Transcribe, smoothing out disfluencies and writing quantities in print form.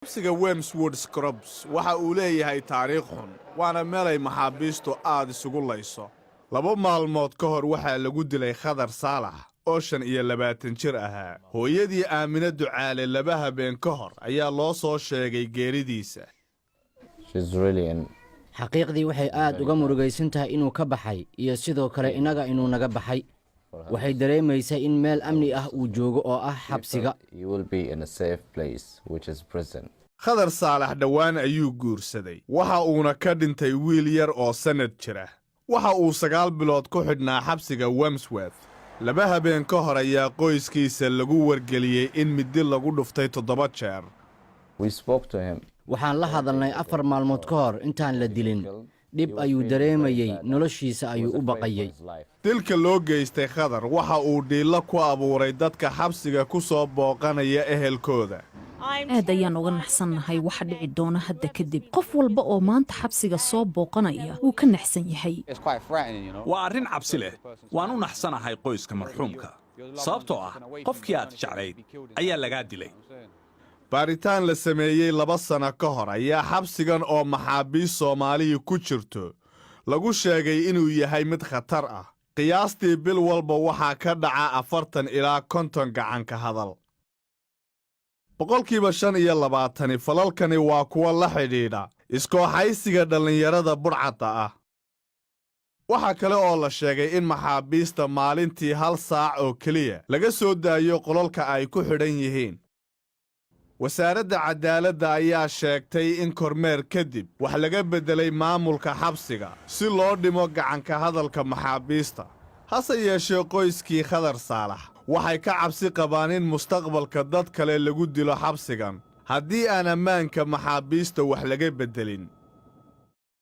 Xabsiga Wormswood Scrubs waxa uu leeyahay taariikh xun, waana meelay maxaabiistu aad isugu layso. 2 maalmood ka hor waxaa lagu dilay Khadar Saalax oo 25 jir ahaa. Hooyadii, Aamine Ducaale, 2 habeen ka hor ayaa loo soo sheegay geeridiisa. Xaqiiqdii waxay aad uga murugaysan tahay inuu ka baxay iyo sidoo kale innaga inuu naga baxay. Waxay dareemaysaa in meel amni ah uu joogo oo ah xabsiga. Khadar Saalax dhowaan ayuu guursaday, waxa uuna ka dhintay wiil yar oo sannad jira. Waxa uu 9 bilood ku xidhnaa xabsiga Wemsworth. 2 habeen ka hor ayaa qoyskiisa lagu wargeliyey in midi lagu dhuftay toddoba jeer. Waxaan la hadalnay 4 maalmood ka hor intaan la dilin. Dhib ayuu dareemayey, noloshiisa ayuu u baqayey. Dilka loo geystay Khadar waxa uu dhiillo ku abuuray dadka xabsiga ku soo booqanaya ehelkooda. Aad ayaan uga naxsannahay waxa dhici doona hadda kadib. Qof walba oo maanta xabsiga soo booqanaya wuu ka naxsan yahay. Waa arrin cabsi leh. Waan u naxsanahay qoyska marxuumka, sababtoo ah qofkii aad jeclayd ayaa lagaa dilay. Baaritaan la sameeyey 2 sano ka hor ayaa xabsigan oo maxaabiis Soomaaliya ku jirto lagu sheegay inuu yahay mid khatar ah. Qiyaastii bil walba waxaa ka dhaca 40 ilaa 50 gacanka hadal. 25% falalkani waa kuwo la xidhiidha iskooxaysiga dhallinyarada budhcadda ah. Waxaa kale oo la sheegay in maxaabiista maalintii hal saac oo keliya laga soo daayo qolalka ay ku xidhan yihiin. Wasaaradda cadaaladda ayaa sheegtay in kormeer kadib wax laga beddelay maamulka xabsiga si loo dhimo gacanka hadalka maxaabiista. Hase yeeshee, qoyskii Khadar Saalax waxay ka cabsi qabaan in mustaqbalka dad kale lagu dilo xabsigan haddii aan ammaanka maxaabiista wax laga beddelin.